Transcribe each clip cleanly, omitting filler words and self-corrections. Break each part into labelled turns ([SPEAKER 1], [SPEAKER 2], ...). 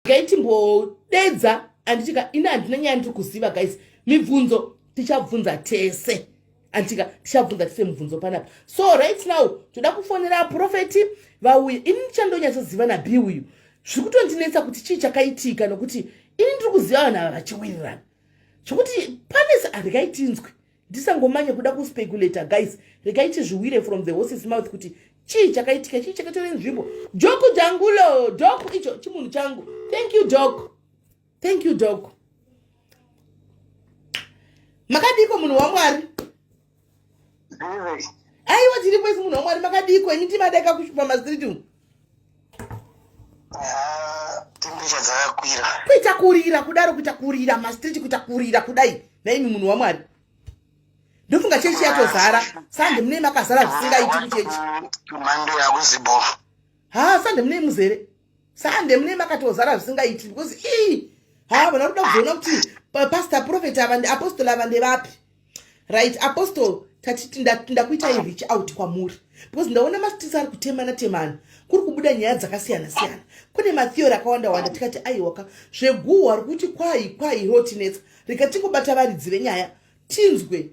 [SPEAKER 1] Regai timbodedza, anditika ini handina nyaya ndiri kuziva guys. Mibvunzo tichabvunza tese, anditika tichabvunza tese mubvunzo panapa. So right now toda kufonera profeti vauye. Ini ndichandonyatsoziva naB uyu, zviri kutondinetsa kuti chii chakaitika, nokuti ini ndiri kuziva vanhu ava vachiwirirana zvokuti pane. Regai tinzwe, ndisangomanye kuda kuspeculata guys. Regai tizviwire from the horse's mouth kuti chii chakaitika, chii chakatora nzvimbo. Joku jangulo doku, icho chimunhu changu. Thank you dok, thank you dok. Makadiko, munhu waMwari? Aiwa, tiri kwesi, munhu waMwari. Makadiko imi? Timadeka kushupa mastreet umu.
[SPEAKER 2] Temperature dzakakwira.
[SPEAKER 1] Kuita kurira kudaro, kuita kurira mastreet, kuita kurira kudai naimi, munhu waMwari. Ndofunga chechi yatozara. Sande munei makazara zvisingaiti kuchechi.
[SPEAKER 2] Mhando yakuzibo.
[SPEAKER 1] Ha, sande munei muzere, sande munei makatozara zvisingaiti, because ii, ha, vana kuda kuzoona kuti pastor, prophet ava, apostle ava ndevapi. Right, apostle, tatiti ndakuitai reach out kwamuri because ndaona mastreets ari kutemana temana, kuri kubuda nyaya dzakasiyana siyana, kune matheory akawanda wanda. Tikati aiwaka, zveguhwa rikuti kwai kwai rotinetsa, rega tingobata varidzi venyaya tinzwe.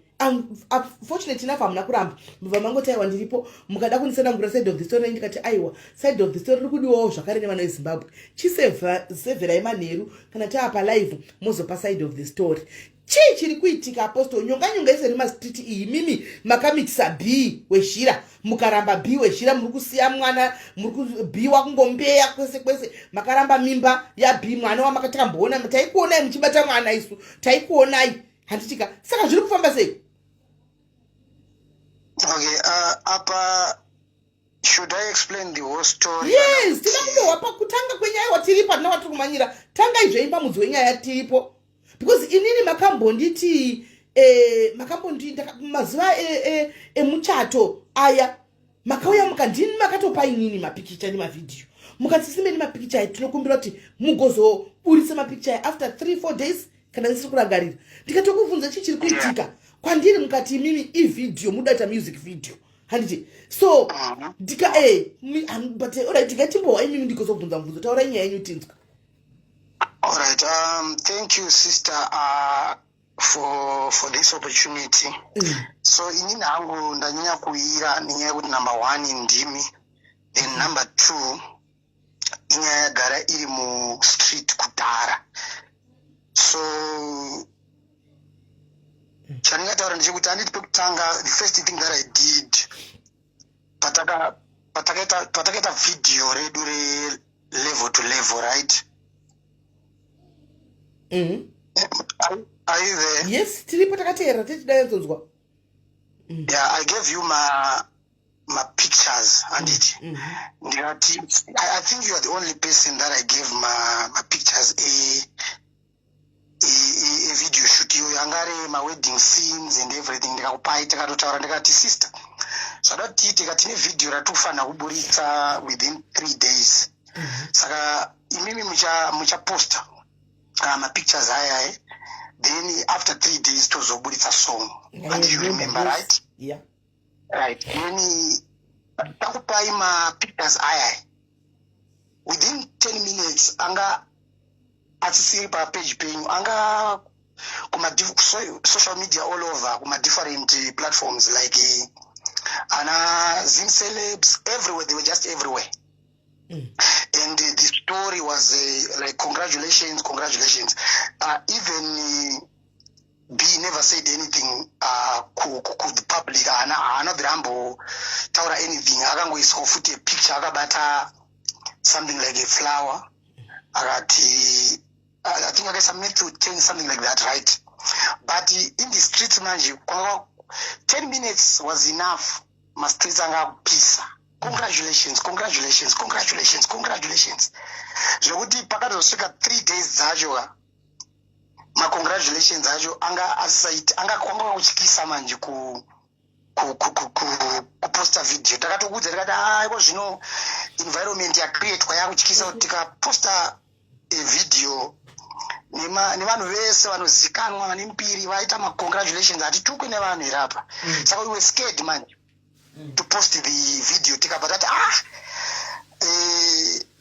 [SPEAKER 1] Fortunate enough hamuna kuramba, mubva mangoti aiwa, ndiripo, mukada kunditsanangura side of the story. Ndikati aiwa, side of the story riri kudiwawo zvakare nevana veZimbabwe. Chisevherai manheru kana taapa live, mozopa side of the story. Chii chiri kuitika, apostle? Nyonga nyonga iseri mastreet iyi. Mimi makamitisa B Wezhira, mukaramba B Wezhira, muri kusiya mwana, muri kubhiwa kungombeya kwese kwese. Makaramba mimba yaB, mwana wamakatamboona. Taikuonai muchibata mwana, isu taikuonai, handitika? Saka zviri kufamba sei?
[SPEAKER 2] Okay, apa should I explain the whole story?
[SPEAKER 1] Yes, tina kundohwa pakutanga kwenyaya watiripo, hatina watiri kumanyira. Tangai zveimba mudzi wenyaya tiripo, because inini makambonditi makambondi mazuva emuchato aya makauya mukandini, makatopa inini mapikicha nemavhidhiyo, mukati simeni mapikicha aya, tinokumbira kuti mugozoburitsa mapikicha aya after 3 4 days kana ndisiri kurangarira. Ndikatokubvunza chii chiri kuitika kwandiri, mukati imimi ivhidhiyo, mudaita music video, handiti? So ndika but alright, ndikatimbohwa imimi, ndigozobvunza mubvunzo. Taurai nyaya yenyu tinzwa.
[SPEAKER 2] All right. Thank you, sister, for this opportunity. So inini hangu ndanyanya kuira nenyaya yekuti number one ndimi, then number two inyaya yagara iri mustreet kudhara. So chandingataura ndechekuti, handiti, pekutanga, the first thing that I did patakaita video redu relevel to level, right?
[SPEAKER 1] Mm.
[SPEAKER 2] Are you there?
[SPEAKER 1] Yes, tiripo, takateerera, tichidainzonzwa.
[SPEAKER 2] Yeah, I gave you my pictures, handiti? Ndikati I think you are the only person that I gave my pictures a video shoot iyoyo, anga ari mawedding scenes and everything. Ndikakupai, takatotaura, ndikati, "Sister, zvada kuti tiite ka, tine video ratikufanira kuburitsa within 3 days. Saka imimi muchaposta mapictures aya, then after 3 days tozoburitsa song." And you remember, right?
[SPEAKER 1] Yeah.
[SPEAKER 2] Right, then takupai mapictures aya, within 10 minutes anga asisiri papage penyu, anga kuma social media all over, kuma different platforms like ana Zim Celebs, everywhere. They were just everywhere. And the story was like, "Congratulations, congratulations." Even B never said anything ku the public. Haana bvira ambotaura anything. Akangoiswa futi a picture akabata something like a flower, akati, I think akaisa Matthew 10, something like that, right? But in the streets manje kwanga 10 minutes was enough. Mastreets anga akupisa, "Congratulations, congratulations, congratulations, congratulations," zvekuti pakatozosvika 3 days dzacho ka, macongratulations acho anga asisaiti, anga kwanga kutyisa manje kuposta video. Takatokuudza, tikati aiko zvino environment yacreatwa yakutyisa kuti tikaposta video nevanhu vese vanozikanwa vane mbiri vaita macongratulations, hatitukwe nevanhu here apa? Saka we were scared manje to post the video. Tikabva tati, ah,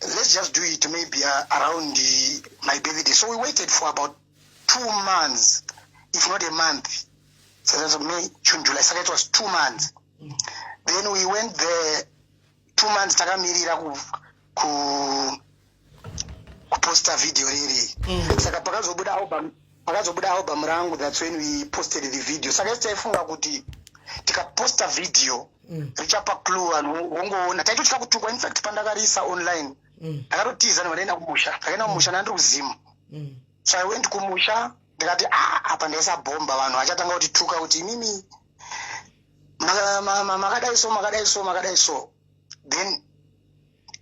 [SPEAKER 2] Let's just do it maybe around my birthday. So we waited for about 2 months, if not a month. So that's May, June, July. Saka it was 2 months. Then we went there 2 months takamirira kuposta video riri. Saka pakazobuda album rangu, that's when we posted the video. Saka isi taifunga kuti tikaposta video richapa clue, vanhu vongoona. Taitotya kutukwa. In fact, pandakarisa online, ndakatotiza, ndikaenda kumusha. Ndakaenda kumusha, ndandiri kuZimu. So I went kumusha, ndikati, "Ah, apa ndaisa bhomba, vanhu vachatanga kutituka kuti imimi makadai so, makadai so, makadai so." Then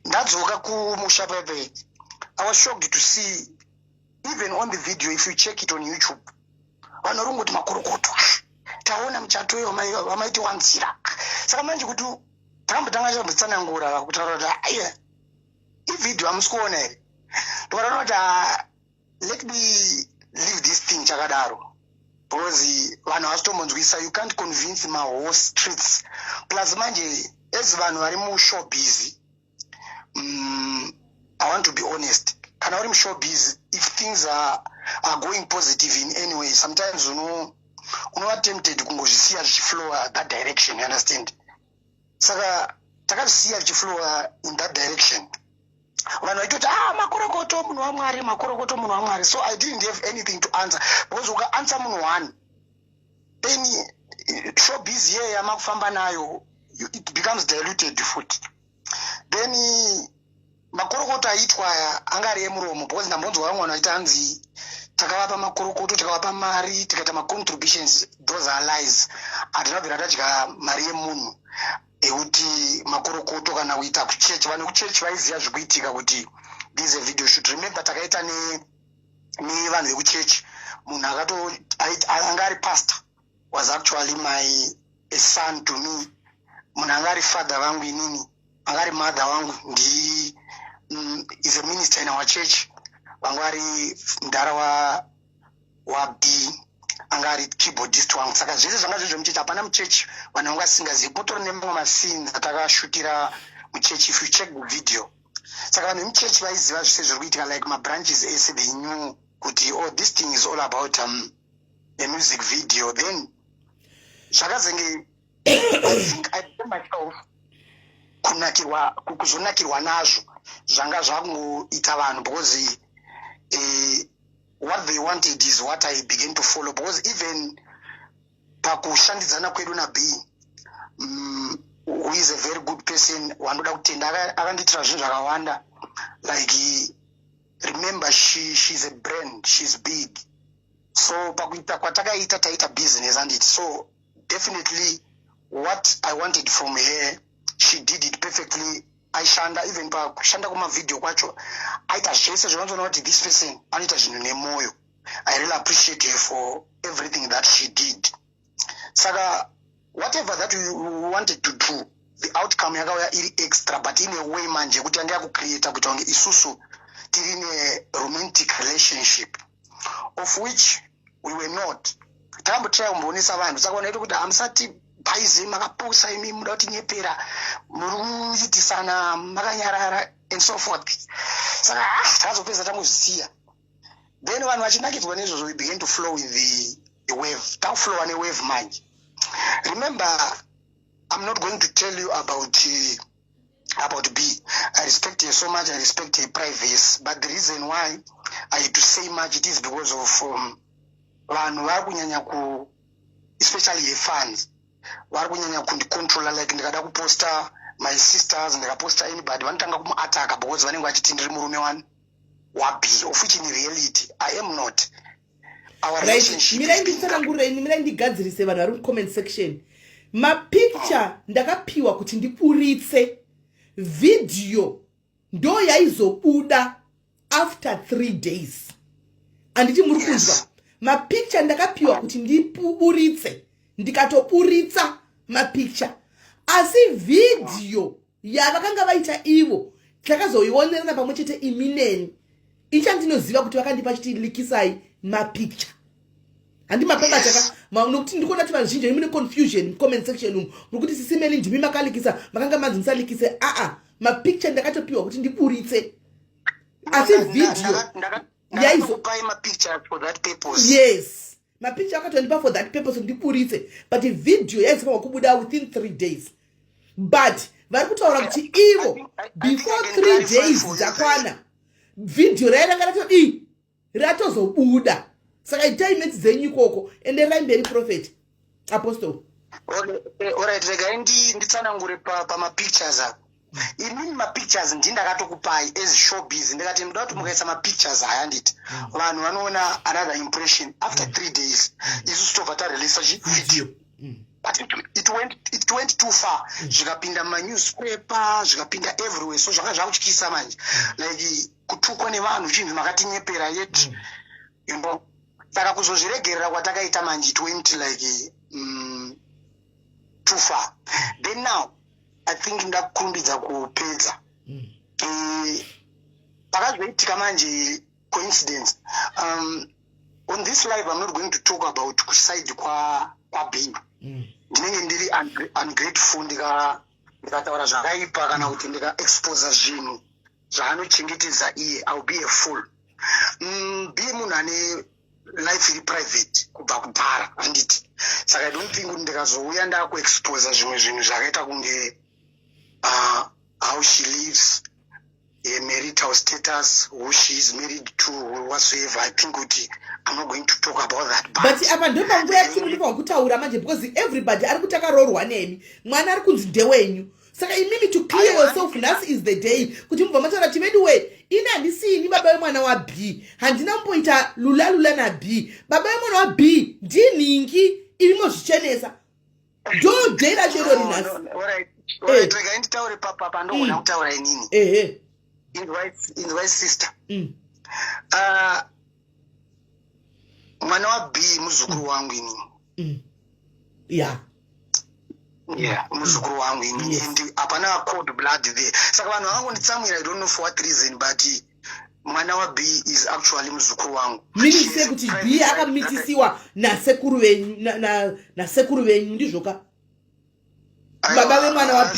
[SPEAKER 2] ndadzoka kumusha pepe, I was shocked to see even on the video, if you check it on YouTube, vanhu vari kungoti, "Makorokoto, taona muchato uyo wamaiti wanzira." Saka manje kuti takambotanga chambotsanangura kutaura kuti, "Aiya, ivhidhio, hamusi kuona here?" Ndokataona kuti, "Ah, let me leave this thing chakadaro," because vanhu havasitombonzwisa. You can't convince mawhole streets. Plus manje, as vanhu vari mushowbiz, I want to be honest, kana uri mushowbiz, if things are going positive in any way, sometimes unova tempted kungozvisiya zvichiflowa that direction, you understand? Saka takazvisiya zvichiflowa in that direction. Vanhu vaitoti, "Ah, makorokoto, munhu waMwari, makorokoto, munhu waMwari." So I didn't have anything to answer, because ukaanswer munhu one, then showbiz ye yamakufamba nayo, it becomes diluted futi. Then makorokoto aitwa aya anga ari emuromo, because ndambonzwa vamwe vanhu vachiti hanzi takavapa makorokoto, takavapa mari, tikaita macontributions. Those are lies. Hatina bvira tadya mari yemunhu ekuti makorokoto kana kuita kuchechi. Vanhu vekuchechi vaiziva zvikuitika kuti this is a video shoot. Remember, takaita nevanhu vekuchechi. Munhu akato anga ari pastor was actually my a son to me. Munhu anga ari father vangu inini, anga ari mother vangu, ndi is a minister in our church. Vanga vari mudhara wa B, anga ari keyboardist wangu. Saka zvese zvanga zviri zvemuchechi. Hapana muchechi vanhu vanga vasingazivi. Potori nemamwe mascenes atakashutira muchechi, if you check the video. Saka vanhu vemuchechi vaiziva zvese zviri kuitika, like mabranches ese, they knew kuti, oh, this thing is all about a music video. Then zvakazenge, I think I blame myself kunakirwa, kuzonakirwa nazvo zvanga zvakungoita vanhu, because what they wanted is what I began to follow. Because even pakushandidzana kwedu naB, who is a very good person, wandoda kutenda, akandiitira zvinhu zvakawanda. Like, remember, she's a brand, she's big. So pakuita kwatakaita, taita business, anditi? So definitely what I wanted from her, she did it perfectly. Aishanda, even pakushanda kumavhidhiyo kwacho, aita zvese zvinotoona kuti this person anoita zvinhu nemwoyo. I really appreciate her for everything that she did. Saka whatever that we wanted to do, the outcome yakauya iri extra, but in a way manje yekuti yanga yakucreata kuita kunge isusu tiri neromantic relationship, of which we were not. Takambotry kumboonesa vanhu. Saka vanoita kuti hamusati bhaize, makapusa imi, muda kutinyepera, muri kuitisana makanyarara and so forth. Saka, ah, takazopedza tangozvisiya. Then vanhu vachinakidzwa neizvozvo, we began to flow with the wave. Takuflowa newave manje. Remember, I'm not going to tell you about B. I respect her so much, I respect her privacy, but the reason why I had to say much, it is because of vanhu vari kunyanya ku, especially her fans, vari kunyanya kundicontrola. Like, ndikada kuposta my sisters, ndikaposta anybody, vanotanga kumuataka because vanenge vachiti ndiri murume wani waB, of which in reality I am not. Our relationship
[SPEAKER 1] Mirai nditsanangureni, mirai ndigadzirise vanhu vari mucomment section. Mapicture ndakapiwa kuti ndiburitse vhidhiyo, ndo yaizobuda after 3 days, handiti muri kunzwa? Mapicture ndakapiwa kuti ndiburitse, ndikatoburitsa mapicture, asi vhidhiyo yavakanga vaita ivo takazoionerana pamwe chete imineni. Ichandinoziva kuti vakandipa chiti likisai mapicture, handi mapabata ka? Nokuti ndikuona kuti vazhinji mune confusion mucomment section umu, muri kuti, "Sisi Melly, ndimi makalikisa, makanga manzi musalikise." Aa, mapicture ndakatopiwa kuti ndiburitse. Asi video
[SPEAKER 2] yaizopai mapicture for that purpose.
[SPEAKER 1] Yes, mapicture akatondipa for that purpose, ndiburitse, but video yaizofanwa kubuda within 3 days, but vari kutaura kuti ivo before 3 days dzakwana, vhidhiyo rai ranga ratodii, ratozobuda. Saka itai maths dzenyu ikoko. Enderai mberi, prophet, apostle.
[SPEAKER 2] Alright, regai nditsanangure pamapictures apo. Inini mapictures ndindakatokupai as showbiz. Ndikati ndoda kuti mukaisa mapictures aya, nditi vanhu vanoona another impression. After 3 days isusu tobva tareleasa chivideo, but it went too far. Zvikapinda mumanewspaper, zvikapinda everywhere. So zvanga zvakutyisa manje, like kutukwa nevanhu, chinzi makatinyepera yet saka kuzozviregerera kwatakaita manje, it went like too far. Then now I think ndakurumbidza kupedza. Pakazoitika manje coincidence, on this live I'm not going to talk about kuside kwa B. Ndinenge ndiri ungrateful ndikataura zvakaipa kana kuti ndikaexposa zvinhu zvaanochengetedza iye. I will be a fool. B munhu ane life iri private kubva kudhara, handiti? Saka I don't think kuti ndikazouya ndakuexposa zvimwe zvinhu zvakaita kunge how she lives, her marital status, who she is married to, whatsoever. I think kuti I'm not going to talk about that.
[SPEAKER 1] But apa ndopanguva yatiri kutofanwa kutaura manje, because everybody ari kuti akaroorwa nemi, mwana ari kunzi ndewenyu. Saka imimi, to clear yourself, nhasi is the day kuti mubva mataura kuti, "Veduwe, ini handisini baba vemwana waB. Handina kumboita lula lula naB. Baba vemwana waB ndinhingi." Imi mozvichenesa. Ndo day racho irori nhasi.
[SPEAKER 2] Regai nditaure pandogona kutaura inini. Inzwai, sister. Mwana waB muzukuru wangu inini. Yeah, muzukuru wangu inini. And hapana cold blood there. Saka vanhu vangonditsamwira, I don't know for what reason, but mwana waB is actually muzukuru wangu.
[SPEAKER 1] Meaning say kuti B akamitisiwa nasekuru venyu, nasekuru venyu, ndizvoka? Baba vemwana waB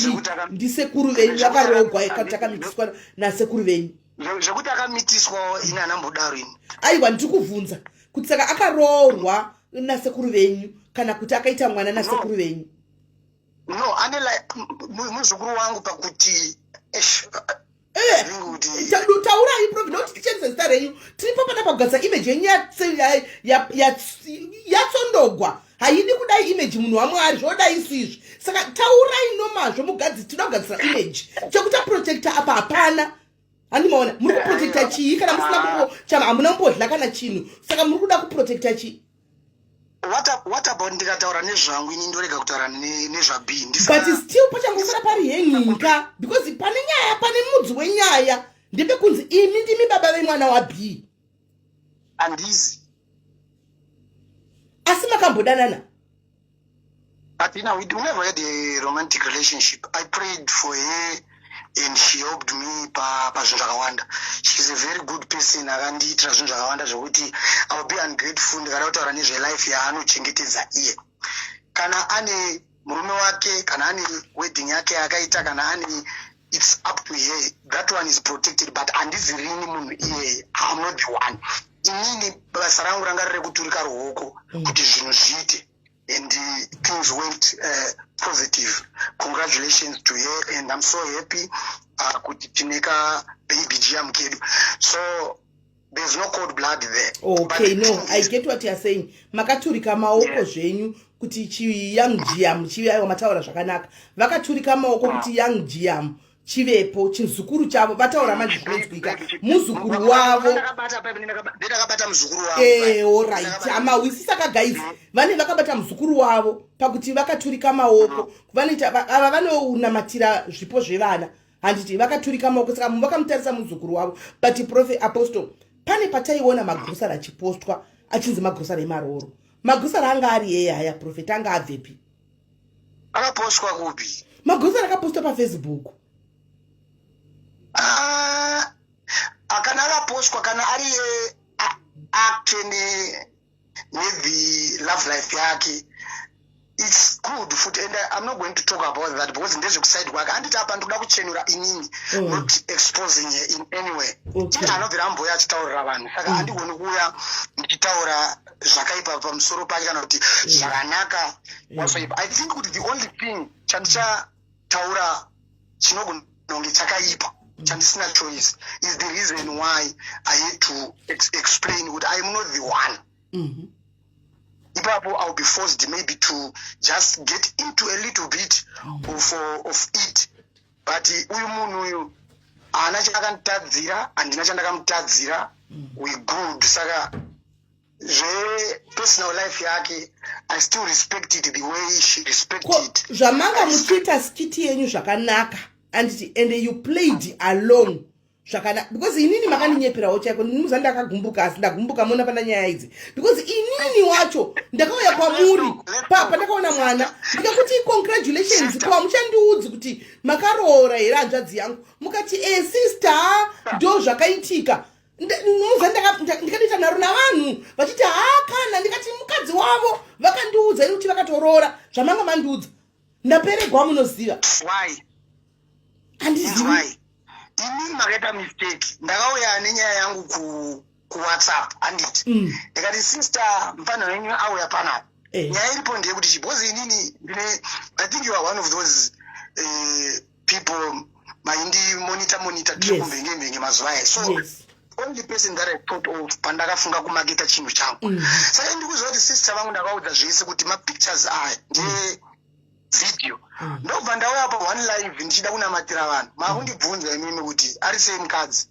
[SPEAKER 1] ndisekuru venyu, vakarogwa kuti akamitiswa nasekuru venyu.
[SPEAKER 2] Zvekuti akamitiswa, ini hanambodaro ini.
[SPEAKER 1] Aiwa, ndiri kubvunza kuti saka akaroorwa nasekuru venyu kana kuti akaita mwana nasekuru venyu?
[SPEAKER 2] No, ane muzukuru wangu pakuti
[SPEAKER 1] eh, taurai, prophet, nokuti tichenese zita renyu. Tiri papana pakugadzisa image yenyu yatsondogwa. Haidi kudai image, munhu waMwari, zvodai isu izvi. Saka taurai nomazvo, mugadzi. Tinoda kugadzisa image. Chekuti aprotecta apa hapana. Handimaona muri kuprotecta chii kana musina chama, hamuna kumbodla kana chinhu. Saka muri kuda kuprotecta chii?
[SPEAKER 2] What about ndikataura nezvangu ini, ndorega kutaura nezvaB?
[SPEAKER 1] But still pachangosara pari yenyika, because pane nyaya, pane mudzi wenyaya, ndepekunzi imi ndimi baba vemwana waB.
[SPEAKER 2] Handizi.
[SPEAKER 1] Asi makambodanana?
[SPEAKER 2] But we never had a romantic relationship. I prayed for her and she helped me pazvinhu zvakawanda. She's a very good person. Akandiitira zvinhu zvakawanda zvekuti I will be ungrateful ndikada kutaura nezvelife yaanochengetedza iye. Kana ane murume wake, kana ane wedding yake yakaita, kana ane, it's up to her. That one is protected, but handizi rini munhu iyeye. I'm not the one. Inini basa rangu ranga riri rekuturika ruoko kuti zvinhu zviite, and things went positive. Congratulations to her, and I'm so happy kuti tine ka baby jam kedu. So there's no cold blood there.
[SPEAKER 1] Okay, no, I get what you are saying. Makaturika maoko zvenyu kuti chiyoung giam chive. Aiwa, mataura zvakanaka. Vakaturika maoko kuti young giam chivepo, chizukuru chavo. Vataura manje zvinonzwika, muzukuru wavo.
[SPEAKER 2] Ndakabata muzukuru wavo.
[SPEAKER 1] Alright, amahwisisa ka, guys? Vane vakabata muzukuru wavo pakuti vakaturika maoko. Vanoita ava vanonamatira zvipo zvevana, handiti? Vakaturika maoko, saka vakamutarisa muzukuru wavo. But prophet, apostle, pane pataiona magrosari achipostwa achinzi magrosari emaroro. Magrosari anga ari yeye aya, prophet? Anga abvepi?
[SPEAKER 2] Akapostwa kupi?
[SPEAKER 1] Magrosari akapostwa paFacebook.
[SPEAKER 2] Ah, kana akapostwa, kana ari ake nethe love life yake. It's good futi, and I'm not going to talk about that because ndezvekuside kwake. Handiti apa ndikuda kuchenura inini, not exposing her in any way. Iye anobvira amboya achitaurira vanhu, saka handigoni kuuya ndichitaura zvakaipa pamusoro pake kana kuti zvakanaka whatsoever. I think kuti the only thing chandichataura chinogona kunge chakaipa, chandisina choice, is the reason why I had to explain kuti I am not the one. Ipapo I'll be forced maybe to just get into a little bit of it, but uyu munhu uyu haana chaakanditadzira, handina chandakamutadzira. We good. Saka zvepersonal life yake, I still respect it the way she respect it.
[SPEAKER 1] Zvamanga muchiita skit yenyu zvakanaka, anditi? And you played along zvakanaka, because inini makandinyeperawo chaiko. Ndinoziva ndakagumbuka, asi ndagumbuka mona pana nyaya idzi, because inini wacho ndakauya kwamuri pandakaona mwana, ndikakuti, "Congratulations." Kwa muchandiudzi kuti makaroora here, hanzvadzi yangu? Mukati, "E, sister, ndo zvakaitika." Muza ndikatoita nharo navanhu vachiti, "Ha, kana." Ndikati, "Mukadzi wavo vakandiudza ini kuti vakatoroora." Zvamanga mandiudza, ndaperegwa, munoziva.
[SPEAKER 2] Why?
[SPEAKER 1] Handizivi.
[SPEAKER 2] Why? Inini makaita mistake. Ndakauya nenyaya yangu kuWhatsApp, handiti? Ndikati, "Sister, mufanira wenyu auya panapa." Nyaya iripo ndeyekuti chibozi inini ndine, I think you are one of those people maindi monitor monitor tiri kumvenge mvenge mazuva aya, so only person that I thought of pandakafunga kumaketa chinhu changu. Saka ndikuziva kuti sister vangu ndakaudza zvese kuti mapictures aya ndevideo. Ndobva ndauya pa one live ndichida kunamatira vanhu, makundibvunza imimi kuti ari sei mukadzi,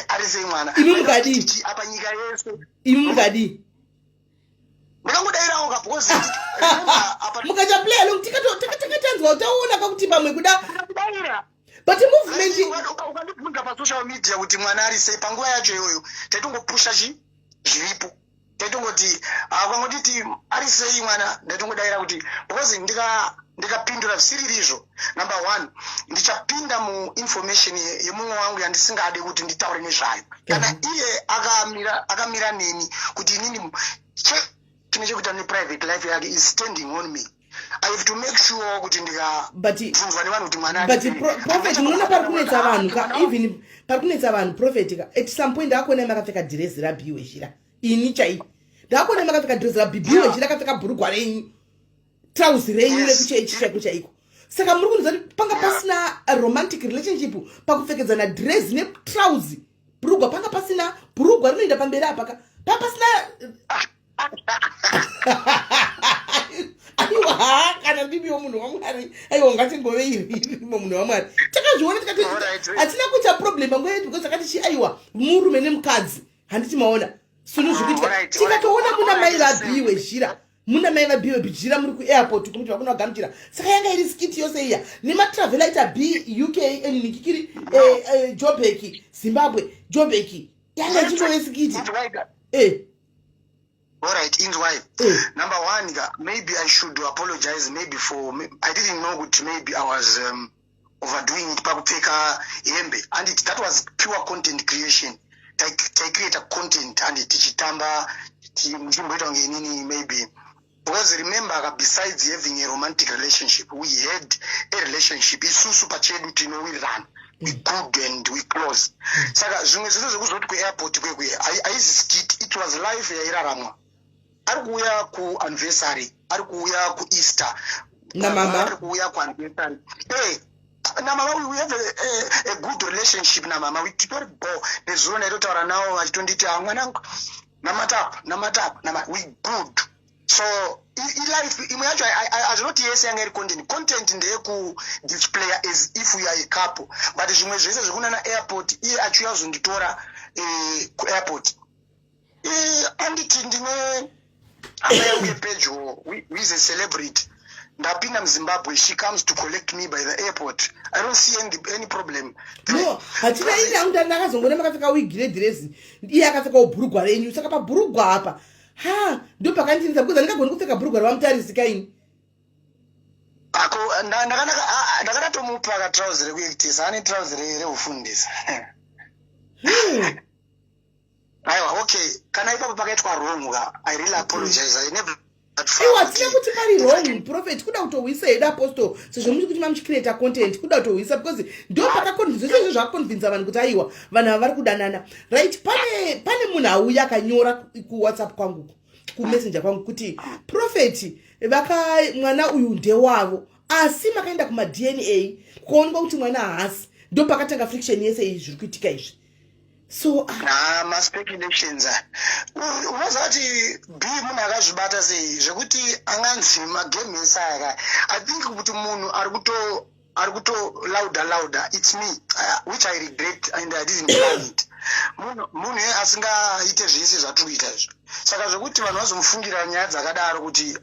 [SPEAKER 2] ari sei mwana.
[SPEAKER 1] Imi mukadii?
[SPEAKER 2] Apa nyika yese.
[SPEAKER 1] Imi mukadii?
[SPEAKER 2] Ndikangodayirawo ka, because remember, apa
[SPEAKER 1] Mukachaplay along, takatanzwa, taona kakuti pamwe kuda
[SPEAKER 2] ndikadayira.
[SPEAKER 1] But movement
[SPEAKER 2] Ukandibvunza pasocial media kuti mwana ari sei, panguva yacho iyoyo taitongopusha chi zviripo, taitongoti ukangonditi ari sei mwana, ndaitongodayira kuti, because ndikapindura zvisiririzvo, number one, ndichapinda muinformation yemumwe wangu yandisingade kuti nditaure nezvayo. Kana iye akamira neni kuti inini chine chekuita neprivate life yake is standing on me, I have to make sure kuti ndikabvunzwa nevanhu kuti mwana
[SPEAKER 1] But prophet, munoona pari kunetsa vanhu ka, even pari kunetsa vanhu, prophet ka, at some point ndakakuonai makapfeka dhirezi rabhiwe zhira. Ini chai ndakakuonai makapfeka dhirezi rabhibiwe zhira, akapfeka bhurugwa renyu, trauzi renyu rekuchechi chaiko chaiko. Saka muri kunzwa kuti panga pasina romantic relationship pakupfekedzana dhirezi netrauzi, bhurugwa, panga pasina bhurugwa rinoenda pamberi apa ka, panga pasina. Aiwa, kana ndimiwo munhu waMwari, aiwa, ngatingove irimo munhu waMwari. Takazviona tikati hatina kuita problem panguva yedu, because takati chi, aiwa, murume nemukadzi, handiti maona sunu zvikuitika? Tikatoona muna mai vabhiwe zhira, muna mai vabhiwe bijira, muri kuairport kumuti vakuna kugamuchira. Saka yanga iri skit yose iya nematravel b UK nikikiri, Jobek, Zimbabwe, Jobek, yanga ichingove skit.
[SPEAKER 2] Alright, inzwai. Number one ka, maybe I should apologize, maybe for I didn't know kuti maybe I was overdoing it pakupfeka hembe, and that was pure content creation. Taicreata content and tichitamba, muchimboita kunge inini maybe, because remember ka, besides having a romantic relationship, we had a relationship isusu pachedu, tinowirirana, we good and we close. Saka zvimwe zvese zvekuzoti kuairport kwekwe haizi skit, it was life yairaramwa. Ari kuuya kuanniversary, ari kuuya kuEaster.
[SPEAKER 1] Namama.
[SPEAKER 2] Ari kuuya kuanniversary. Hey, namama we have a good relationship namama, we titori bo. Nezuro ndaitotaura navo vachitonditi, "Ah, mwanangu, namatapa namatapa nama." We good. So ilife imwe yacho hazvinoti yese yanga iri content. Content ndeyekudisplaya as if we are a couple, but zvimwe zvese zvekunana airport, iye achiuya kuzonditora kuairport, anditi ndine hama yangu yepedyo who is a celebrity, ndapinda muZimbabwe, she comes to collect me by the airport. I don't see any problem.
[SPEAKER 1] No, hatina. Ini hangu ndakazongona makapfeka wigi redhirezi, iye akapfekawo bhurugwa renyu. Saka pabhurugwa apa, ha, ndo pakandinetsa, because handingagoni kupfeka bhurugwa ravamutarisi kaini.
[SPEAKER 2] Ako ndakatomupa katrauzi rekuactisa, ane trauzi reufundisi. Aiwa, okay, kana ipapo pakaitwa wrong ka, I really apologize. I never
[SPEAKER 1] Iwo hatina kuti pari wrong, prophet. Kuda kutohwisa hedu, apostle, sezvo muri kuti mamuchicreata content, kuda kutohwisa because ndo pakaconvinza zvese zvakuconvinza vanhu kuti aiwa, vanhu ava vari kudanana, right? Pane munhu auya akanyora kuWhatsApp kwangu, kuMessenger kwangu, kuti prophet vaka mwana uyu ndewavo, asi makaenda kumaDNA kuonekwa kuti mwana haasi. Ndo pakatanga friction yese iyi zviri kuitika izvi, so ah.
[SPEAKER 2] Ha, maspeculations aya. Unoziva kuti b munhu akazvibata sei zvekuti anganzi magame ese aya ka? I think kuti munhu ari kuto louder louder, it's me, which I regret and I didn't plan it. Munhu iye asingaite zvese zvatiri kuita izvi, saka zvekuti vanhu vazomufungira nyaya dzakadaro kuti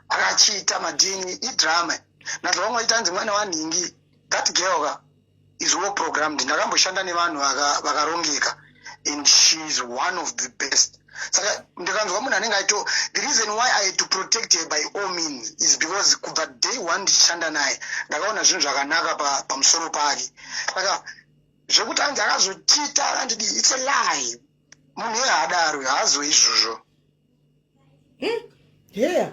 [SPEAKER 2] akachiita maDNA, idrama. Nazvo vamwe vaita anzi mwana wanhingi. That girl ka is well programmed. Ndakamboshanda nevanhu vakarongeka and she is one of the best. Saka ndikanzwa munhu anenge aito, the reason why I had to protect her by all means is because kubva day one ndichishanda naye, ndakaona zvinhu zvakanaka pamusoro pake. Saka zvekuti anzi akazochita, akandidi, it's a lie. Munhu iye haadaro, haazo izvozvo.
[SPEAKER 1] Yeah,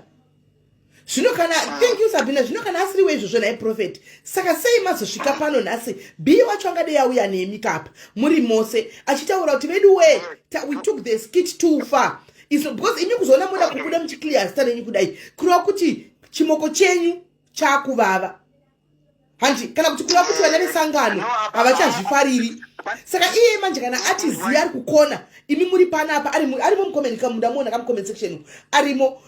[SPEAKER 1] zvino kana, thank you, Sabina. Zvino kana asiriwo izvozvo nai prophet, saka sei mazosvika pano nhasi? B wacho angadei auya nemi kapa muri mose achitaura kuti vedu we we took the skit too far. Is because imi kuzoona muda kubuda muchiclear zita renyu kudai, kureva kuti chimoko chenyu chakuvava, handi? Kana kuti kureva kuti vana vesangano havachazvifariri. Saka iye manje kana atiziva ari kukona, imi muri panapa, arimo mucomment, kamudamuona kamucomment section arimo,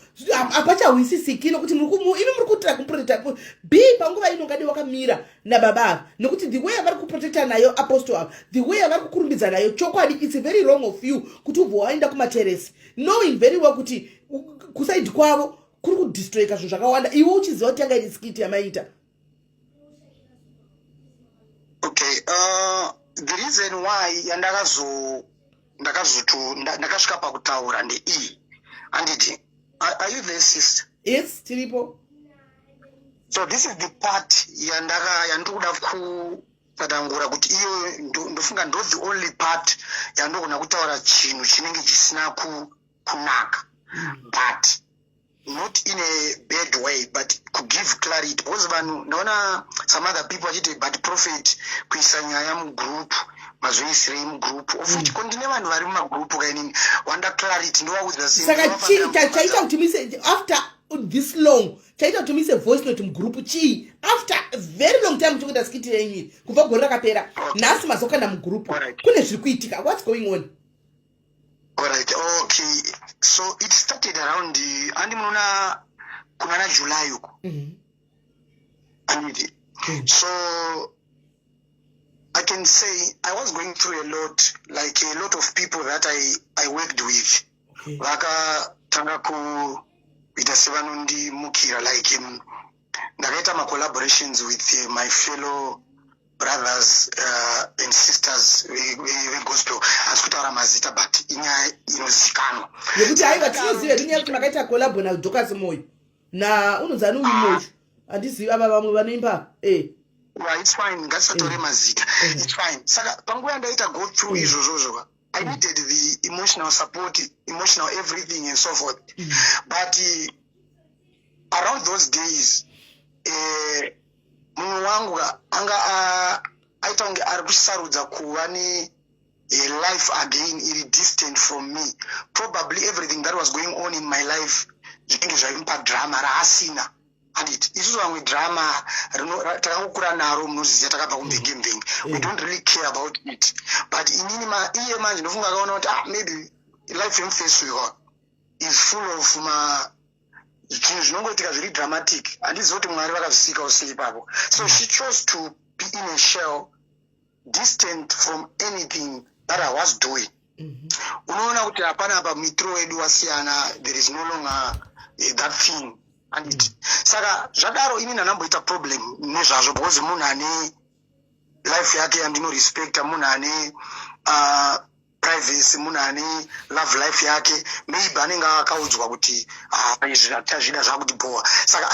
[SPEAKER 1] hapachahwisisiki nokuti imi muri kuitira kumuprotecta b panguva ino ngadi wakamira nababa ava, nokuti the way avari kuprotecta nayo apostle ava, the way avari kukurumbidza nayo chokwadi, it's very wrong of you kuti ubva waenda kumateresi knowing very well kuti kuside kwavo kuri kudestroyeka zvinhu zvakawanda, iwe uchiziva kuti yanga iri skit yamaita.
[SPEAKER 2] Okay, the reason why yandakazo ndakazoto ndakasvika pakutaura ndeiyi, handiti? Are you there, sister?
[SPEAKER 1] Yes, tiripo.
[SPEAKER 2] So this is the part yandaka yandiri kuda kutsanangura kuti iyo ndofunga ndo the only part yandogona kutaura chinhu chinenge chisina kunaka, but not in a bad way, but kugive clarity, because vanhu, ndaona some other people vachiti, "But prophet, kuisa nyaya mugroup, mazoisirei mugroup?" Of which ko ndine vanhu vari mumagroup kainini wanda clarity, ndovaudza sei?
[SPEAKER 1] Saka chii chaita kuti muise, after this long, chaita kuti muise voice note mugroup chii, after a very long time muchikuita skit renyu iri kubva gore rakapera? Nhasi mazokanda mugroup. Kune zviri kuitika. What's going on?
[SPEAKER 2] Alright, okay. So it started around andi munoona kunana July uko. Anditi. So I can say I was going through a lot, like a lot of people that I worked with. Vakatanga kuita sevanondimukira, like ndakaita macollaborations with my fellow brothers and sisters vegospel. Hasi kutaura mazita, but inyaya inozikanwa.
[SPEAKER 1] Yekuti aiwa, tinoziva hedu nyaya yekuti makaita collabo naDocas Moyo na unonzi ani uyu Moyo, handizivi ava vamwe vanoimba e.
[SPEAKER 2] Yeah, it's fine, ngatisatore mazita. It's fine. Saka panguva yandaita go through izvozvozvo, I needed the emotional support, emotional everything and so forth. But around those days, munhu wangu ka anga aita kunge ari kusarudza kuva ne a life again iri distant from me. Probably everything that was going on in my life zvinenge zvaimupa drama raasina, handiti? Isusu vamwe drama takangokura naro, munoziziva, takabva kumvenge mvenge, we don't really care about it. But inini iye manje ndofunga akaona kuti, ah, maybe life yemufeso is full of ma zvinhu zvinongoitika zviri dramatic. Handizivi kuti Mwari vakazvisikawo sei ipapo. So she chose to be in a shell, distant from anything that I was doing. Unoona kuti hapana apa, muitiro wedu wasiyana. There is no longer that thing, anditi? Saka zvadaro, ini ndanamboita problem nezvazvo because munhu ane life yake yandinorespecta, munhu ane privacy, munhu ane love life yake. Maybe anenge akaudzwa kuti, "Ah, izvi hatazvida, zvakuti bhowa." Saka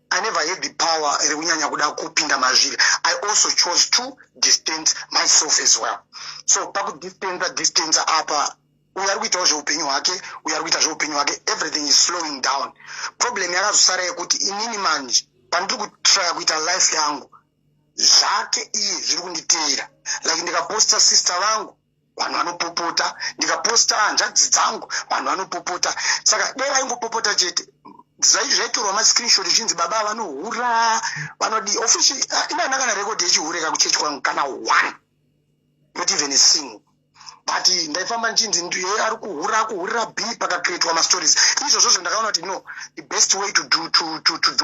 [SPEAKER 2] I never had the power rekunyanya kuda kupinda mazviri. I also chose to distance myself as well. So pakudistanca distance apa, Uyu ari kuitawo zveupenyu hwake, uyu ari kuita zveupenyu hwake. Everything is slowing down. Problem yakazosara yekuti inini manje pandiri kutrya kuita life yangu, zvake iye zviri kunditeera. Like ndikaposta sister vangu, vanhu vanopopota. Ndikaposta hanzvadzi dzangu, vanhu vanopopota. Saka dai vaingopopota chete, zvaitorwa mascreenshot zvichinzi baba vanohura, vanodi officially. Inana kana record yechihure kakuchechi kwangu, kana one, not even a single. But ndaifamba ndichinzi ndiye ari kuhura, kuhurira b. Pakacreatwa mastories izvozvozvo, ndakaona kuti no, the best way to do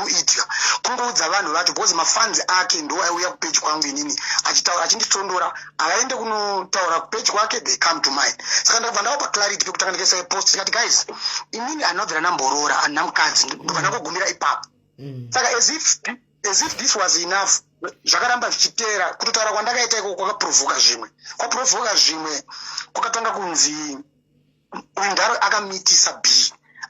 [SPEAKER 2] it kungoudza vanhu vacho, because mafans ake ndo aiuya kupage kwangu inini achitaura, achinditondora. Havaende kunotaura kupage kwake, they come to mine. Saka ndakabva ndavapa clarity pekutanga, ndikaisa post, ndikati, "Guys, inini handinobvira ndamboroora, handina mukadzi." Ndobva ndangogumira ipapo. Saka as if this was enough, zvakaramba zvichiteera. Kutotaura kwandakaita ikoko kwakaprovoka zvimwe, kwaprovoka zvimwe. Kwakatanga kunzi uyu ndaro akamitisa b,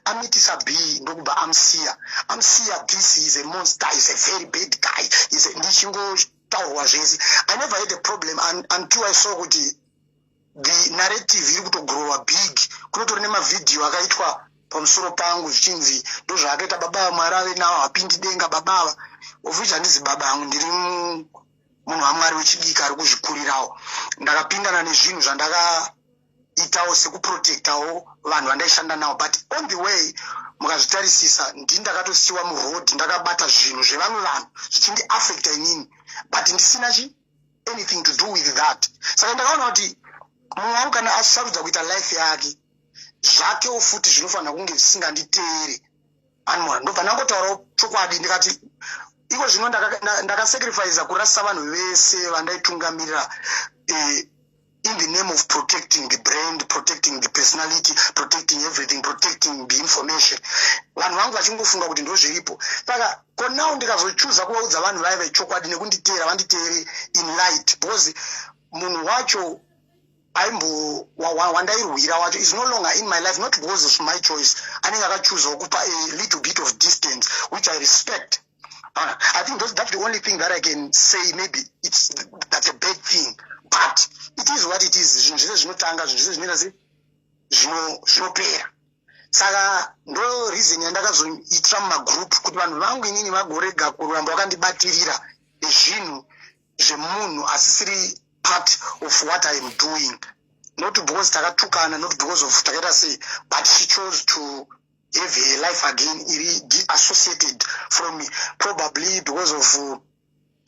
[SPEAKER 2] amitisa b, ndokubva amusiya. Amusiya, this is a monster, is a very bad guy, is ndichingotaurwa zvese. I never had a problem until I saw kuti the narrative iri kutogrowa big. Kunotori nemavhidhiyo akaitwa pamusoro pangu zvichinzi ndozvaakaita baba. Mwari ave navo, hapindi denga baba ava, of which handizi baba angu. Ndiri munhu waMwari wechidiki ari kuzvikurirawo. Ndakapindana nezvinhu zvandakaitawo sekuprotectawo vanhu vandaishanda navo, but on the way, mukazvitarisisa, ndini ndakatosiwa muroad, ndakabata zvinhu zvevamwe vanhu zvichindiaffecta inini, but ndisina chi anything to do with that. Saka ndakaona kuti mumwe wangu kana asarudza kuita life yake, zvakewo futi zvinofanira kunge zvisinganditeere anmora. Ndobva ndangotaurawo chokwadi, ndikati iko zvino ndakasacrifica kurasisa vanhu vese vandaitungamirira in the name of protecting the brand, protecting the personality, protecting everything, protecting the information. Vanhu vangu vachingofunga kuti ndo zviripo. Saka konawo ndikazochuza kuvaudza vanhu vaya vechokwadi nekunditeera, vanditeere in light, because munhu wacho aimbo wandairwira wacho is no longer in my life, not because of my choice. Anenge akachuzawo kupa a little bit of distance, which I respect. I think that's the only thing that I can say. Maybe it's that's a bad thing, but it is what it is. Zvinhu zvese zvinotanga, zvinhu zvese zvinoita se zvinopera. Saka ndo reason yandakazoitira mumagroup kuti vanhu vangu inini vagorega kuramba vakandibatirira nezvinhu zvemunhu asisiri part of what I am doing, not because takatukana, not because of takaita sei, but she chose to have her life again iri associated from me, probably because of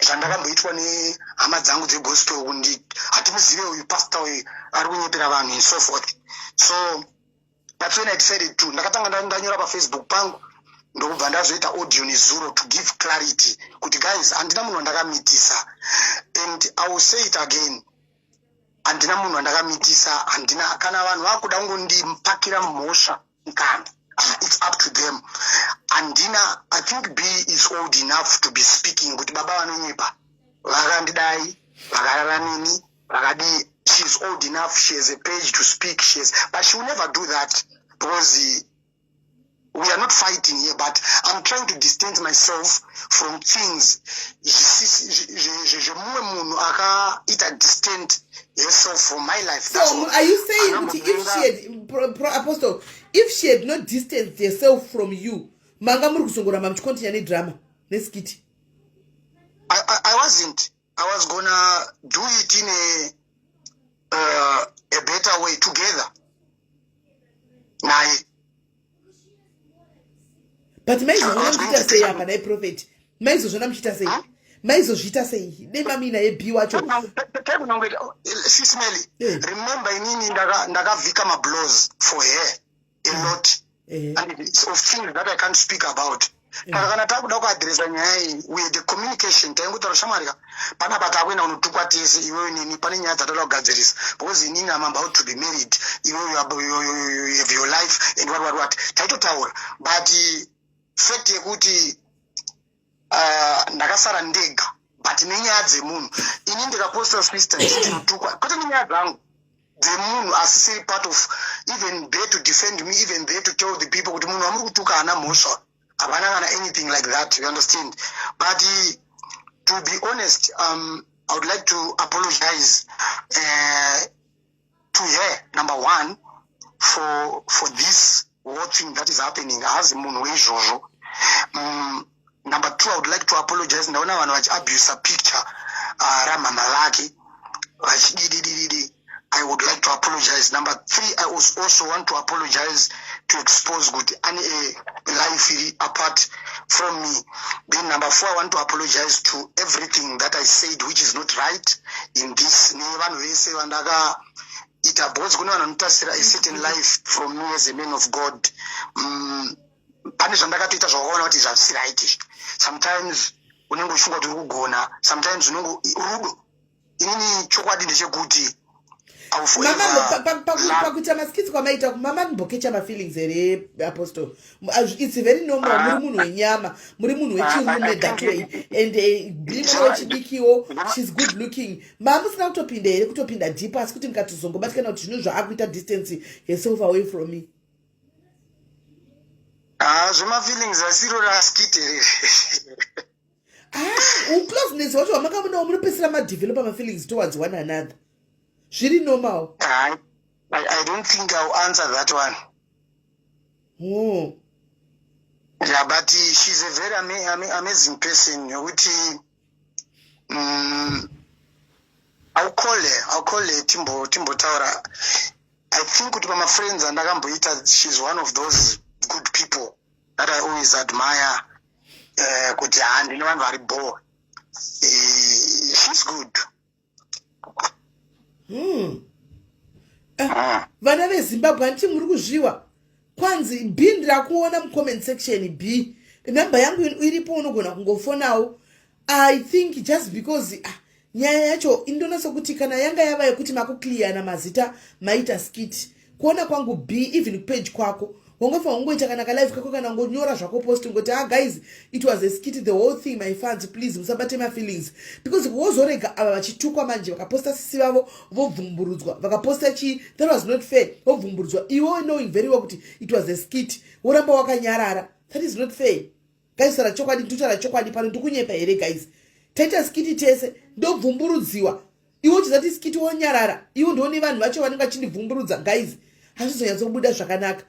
[SPEAKER 2] zvandakamboitwa nehama dzangu dzegospel, kundi hatimuzive uyu pastor, uyu ari kunyepera vanhu and so forth. So that's when I decided to, ndakatanga ndanyora paFacebook pangu, ndokubva ndazoita audio nezuro to give clarity kuti guys, handina munhu wandakamitisa, and I will say it again, handina munhu wandakamitisa, handina. Kana vanhu vakuda kungondipakira mhosva mukana, it's up to them. Handina. I think B is old enough to be speaking kuti baba vanonyepa, vakandidai, vakarara neni, vakadii. She is old enough, she has a page to speak, she has, but she will never do that because we are not fighting here, but I'm trying to distance myself from things zvemumwe munhu akaita distant herself from my life.
[SPEAKER 1] So are you saying kuti if she had pro, apostle, if she had not distanced herself from you, manga muri kuzongoramba muchicontinue nedrama neskit?
[SPEAKER 2] I wasn't. I was gonna do it in a better way together naye.
[SPEAKER 1] But maizozvona muchiita sei apa nai prophet? Maizozvona muchiita sei? Maizozviita sei dei mamina yeb wacho?
[SPEAKER 2] Sis Melly, remember inini ndakavhika mablows for her a lot and it's of things that I can't speak about. Saka kana takuda kuadhiresa nyaya iyi, we had a communication. Taingotaura, "Shamwari ka, panapa takuenda kunotukwa tese, iwewe neni. Pane nyaya dzatoda kugadzirisa because inini am about to be married, iwewe you have your life and what, what, what." Taitotaura, but fact yekuti ndakasara ndega, but nenyaya dzemunhu, ini ndikaposta sister ndinotukwa, kwete nenyaya dzangu, dzemunhu asisiri part of, even there to defend me, even there to tell the people kuti munhu wamuri kutuka haana mhosva, havana kana anything like that, you understand? But to be honest, I would like to apologize to her, number one. for, for this whole thing that is happening. Haazi munhu weizvozvo. Number two, I would like to apologize. Ndaona vanhu vachiabusa picture ramhama vake vachidididididi. I would like to apologize. Number three, I also want to apologize to expose kuti ane a life iri apart from me. Then number four, I want to apologize to everything that I said which is not right in this, nevanhu vese vandakaita, because kune vanhu vanotasira a certain life from me as a man of God. Pane zvandakatoita zvawakaona kuti zvazvisi right izvi. Sometimes unenge uchifunga kuti uri kugona, sometimes unenge rudo. Inini chokwadi ndechekuti
[SPEAKER 1] pakuita maskits kwamaita, mama mbokecha mafeelings here, Apostle? It's very normal. Muri munhu wenyama, muri munhu wechirume that way, and biri mwana wechidikiwo, she's good looking. Mamusina kutopinda here, kutopinda deep, asi kuti mukatozongobatikana kuti zvinhu zvaakuita distance herself away from me?
[SPEAKER 2] Ah, zvemafeelings asiro raskit here?
[SPEAKER 1] Ah, ucloseness wacho hwamakamunawo, munopedzisira madevelopa mafeelings towards one another. Zviri normal.
[SPEAKER 2] I don't think I'll answer that one.
[SPEAKER 1] Oh.
[SPEAKER 2] Yeah, but she's a very amazing person yokuti I'll call her, I'll call her timbotaura. I think kuti pamafriends andakamboita, she's one of those good people that I always admire, kuti ha, ndine vanhu vari bo. She's good.
[SPEAKER 1] Vana veZimbabwe, handiti muri kuzviwa? Kwanzi B, ndirakuona mucomment section. B, namba yangu iripo, unogona kungofonawo. I think just because, ah, nyaya yacho indona sekuti kana yanga yava yekuti makuclearana mazita, maita skit. Kuona kwangu, B, even page kwako wangofanira kungoita kana kalive kako, kana ngonyora zvako post, ngoti, "Ah guys, it was a skit, the whole thing. My fans, please musabate mafeelings," because wozorega ava vachitukwa manje. Vakaposta sisi vavo, vobvumburudzwa. Vakaposta chii, that was not fair, vobvumburudzwa. Iwe knowing very well kuti it was a skit, woramba wakanyarara. That is not fair, guys. Tara chokwadi, ndotaura chokwadi pano. Ndikunyepa here, guys? Taita skit tese, ndobvumburudziwa, iwe uchizati skit, wonyarara. Iwe ndoone vanhu vacho vanenge vachindibvumburudza. Guys, hazvizonyatsobuda zvakanaka.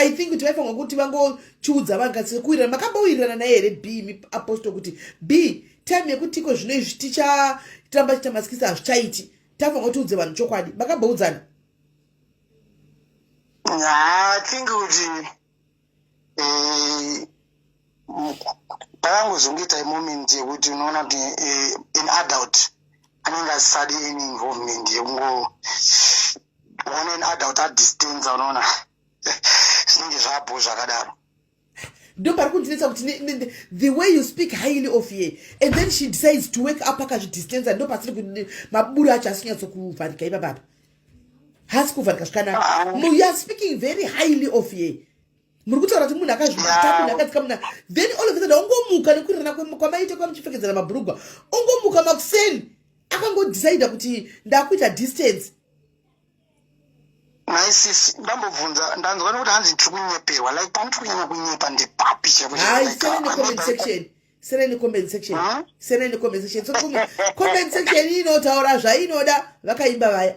[SPEAKER 1] I think kuti vaifanirwa kuti vangochiudza vanhu kasekuwirirana. Makambowirirana naye here, B, Apostle, kuti B, time yekuti iko zvino izvi ticharamba chiita maskits hazvichaiti, tafanirwa kuti udze vanhu chokwadi? Makamboudzana?
[SPEAKER 2] I think kuti pakangozongoita moment yekuti unoona kuti an adult anenge asisadi any involvement, yekungo ona an adult adistance, unoona zvinenge zvabho zvakadaro.
[SPEAKER 1] Ndo pari kundinetsa kuti the way you speak highly of ye and then she decides to wake up akazvidistansa. Ndo pasiri maburi acho asinyatso-kuvharika ipapapa, haasi kuvharika zvakanaka. You are speaking very highly of ye, muri kutaura kuti munhu akazvibata, munhu akadzika, munhu, then all of a sudden ongomuka nekurirana kwamaita kwamuchipfekedzera mabhurugwa, ongomuka makuseni akangodecida kuti ndakuita distance.
[SPEAKER 2] Naisisi ndambobvunza, ndanzwa nekuti hanzi tiri kunyeperwa. Like, pani tiri kunyanya kunyepa ndepapi?
[SPEAKER 1] Hai, sere necomment section, sere necomment section, sere necomment section. So comment section inotaura zvainoda. Vakaimba vaya,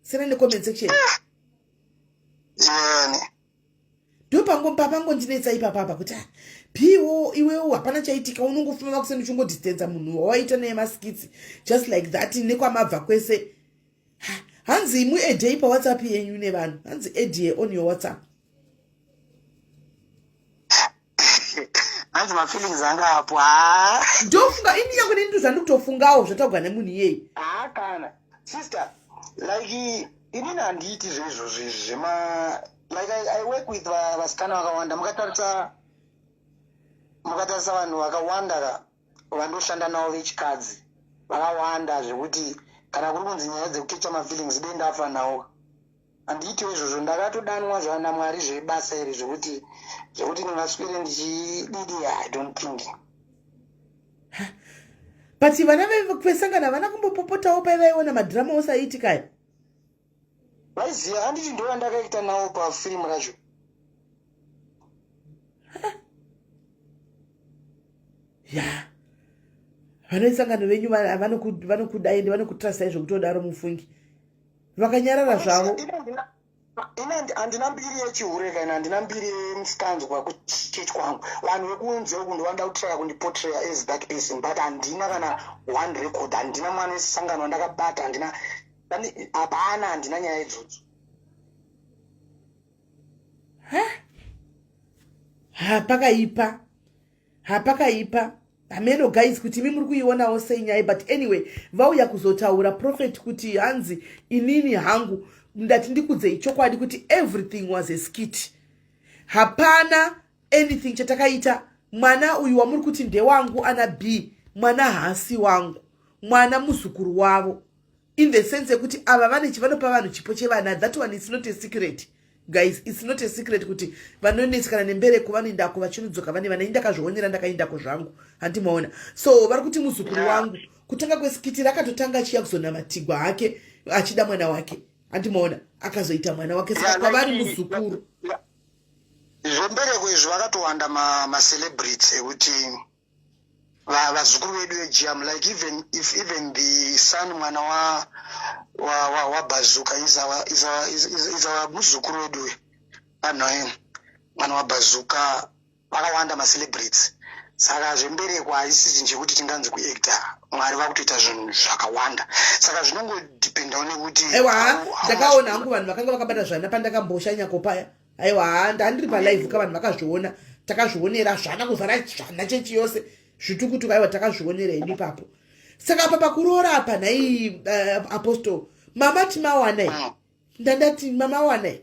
[SPEAKER 1] sere necomment section.
[SPEAKER 2] Yani.
[SPEAKER 1] Ndopangondinetsa ipapapa kuti, ah, piwo iwewo hapana chaitika, unongofuma makuseni uchingodistansa munhu wawaita naye maskits just like that, nekwamabva kwese. Hanzi muaddei paWhatsApp yenyu nevanhu, hanzi add on your WhatsApp.
[SPEAKER 2] Hanzi mafeelings anga apo ha.
[SPEAKER 1] Ndofunga ini yangu nini, zvandiri kutofungawo zvataugwa nemunhu iyeyi.
[SPEAKER 2] Ha, kana sister, like, inini handiiti zveizvozvo izvi zvema, like, I work with vasikana vakawanda. Mukatarisa vanhu vakawanda ka vandoshanda navo vechikadzi vakawanda, zvekuti kana kuri kunzi nyaya dzekukecha mafeelings, dei ndafa nawo. Handiitiwo izvozvo. Ndakatodanwa zvanamwari zvebasa iri, zvekuti ndingaswere ndichididi, I don't think.
[SPEAKER 1] But vana vesangano havana kumbopopotawo paivaiona madhirama ose aiitikaya?
[SPEAKER 2] Vaiziva, handiti ndo vandakaita nawo pafirimu racho?
[SPEAKER 1] Ya, vana vesangano venyu vanokudai ende vanokutrustai zvekutodaro. Mufungi vakanyarara zvavo.
[SPEAKER 2] Ini handina mbiri yechihure kana handina mbiri yemusikanzwa kuchechi kwangu. Vanhu vekunze uku ndovanoda kutraya kundiportraya as that person, but handina kana one record, handina mwana wesangano wandakabata, handina, hapana, handina nyaya idzodzo.
[SPEAKER 1] Ha, pakaipa, hapakaipa. Hameno guys kuti imi muri kuionawo sei nyaya, but anyway, vauya kuzotaura prophet kuti hanzi inini hangu ndati ndikudzei chokwadi kuti everything was a skit. Hapana anything chatakaita. Mwana uyu wamuri kuti ndewangu, ana b mwana haasi wangu, mwana muzukuru wavo, in the sense yekuti ava vane chivanopa vanhu chipo chevana. That one is not a secret, guys. It's not a secret kuti vanonetsekana nembereko vanoendako, vachinodzoka vane vana. Indakazvionera, ndakaendako zvangu, handimaona. So vari kuti muzukuru wangu. Kutanga kweskit rakatotanga achiya kuzonamatigwa hake, achida mwana wake, handimaona, akazoita mwana wake. Saka kwavari muzukuru.
[SPEAKER 2] Zvembereko izvi vakatowanda macelebrities ekuti vazukuru vedu vejiam, like even if even the son, mwana waBazuka is our muzukuru wedu anhoeni, mwana waBazuka. Vakawanda macelebrities. Saka zvembereko haisi chinhu chekuti tinganzi kuacta. Mwari vakutoita zvinhu zvakawanda, saka zvinongodependawo nekuti
[SPEAKER 1] Aiwa, ndakaona hangu vanhu vakanga vakabata zvana pandakamboshanyako paya. Aiwa, ndandiri palive ka, vanhu vakazviona, takazvionera zvana kuzara zvana chechi yose, zvitukutuku. Aiwa, takazvionera hedu ipapo. Saka apa pakuroora apa, nhai apostle, mama timawanai? Ndandati mama wanai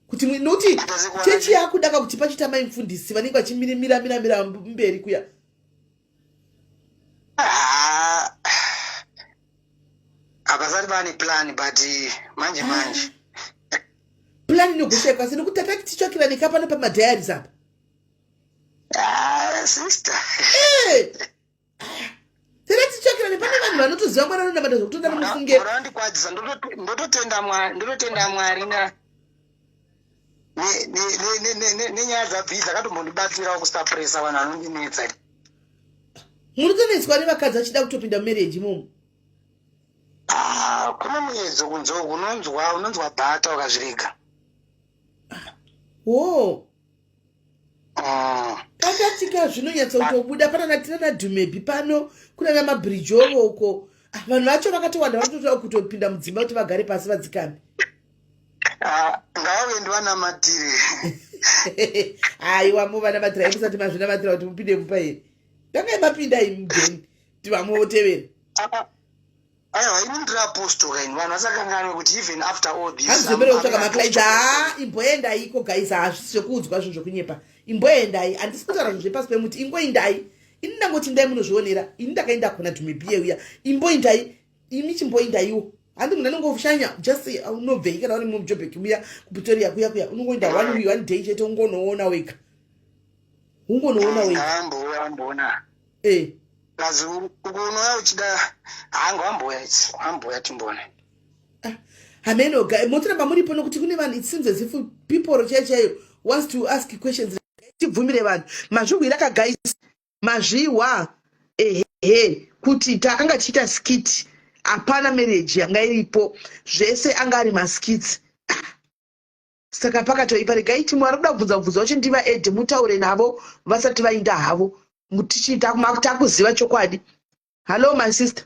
[SPEAKER 1] kuti nokuti chechi yakudaka kuti pachiita mai mufundisi vanenge vachimiramira mberi kuya.
[SPEAKER 2] Ah, hapasati pane plan, but manje manje.
[SPEAKER 1] Plan inogoshekwa sei, nokuti tatati titsvakirane pano pamadiaries apa?
[SPEAKER 2] Ah, sister.
[SPEAKER 1] Tata titsvakirane, pane vanhu vanotoziva Mwari, anonamata zvokutoda nomufunge.
[SPEAKER 2] Murandikwadisa, ndototenda Mwari, ndototenda Mwari na nenyaya dzabvii dzakatombondibatsirawo kusuppressa vanhu vanondinetsa.
[SPEAKER 1] Munotonetswa nevakadzi vachida kutopinda mumarriage imomo?
[SPEAKER 2] Ah, kune muedzo kunze uku, unonzwa bhata ukazvirega.
[SPEAKER 1] Wo pakatika zvinonyatsokutobuda panana tinana Dhumebi pano, kunana mabhirijovo uko. Ah, vanhu vacho vakatowanda, vanototoda kutopinda mudzimba kuti vagare pasi vadzikame.
[SPEAKER 2] Ah, ngavavendi vanamatire.
[SPEAKER 1] Aiwa, muvanamatira musati mazvinamatira kuti mupinde mupa here? Tangai mapinda imi then kuti vamwe votevera.
[SPEAKER 2] Aiwa, ini ndiri apostle kaini, vanhu vasakanganwe kuti even after all this
[SPEAKER 1] Hanzomere kutsvaka maclients. Ha, imboendaiko guys, hazvisi zvekuudzwa zvinhu zvokunyepa. Imboendai, handisi kutaura zvinhu zvepasi pemuti. Ingoindai, ini ndangoti ndai munozvionera. Ini ndakaenda kuna Dhumibhiye uya. Imboindai imi, chimboindaiwo. Handi munhu anongoshanya, just unobvei kana uri muJobek muya, kuPretoria kuya kuya, unongoenda one week, one day chete, ungonoona wega, ungonoona wega.
[SPEAKER 2] Ngavambouya vamboona. Kazi uku unouya uchida hangu, wamboya itsi, wamboya timbone.
[SPEAKER 1] Hameno, motoramba muripo, nokuti kune vanhu, it seems as if people chaiyo chaiyo wants to ask questions. Tibvumire vanhu mazvihwira kagaisi, mazvihwa ehe, kuti takanga tichiita skit, hapana marriage yanga iripo, zvese anga ari maskits. Saka pakatoipa. Regai timwe vari kuda kubvunza mubvunzo wacho, ndiva ed mutaure navo vasati vainda havo, takuziva chokwadi. Hallo, my sister.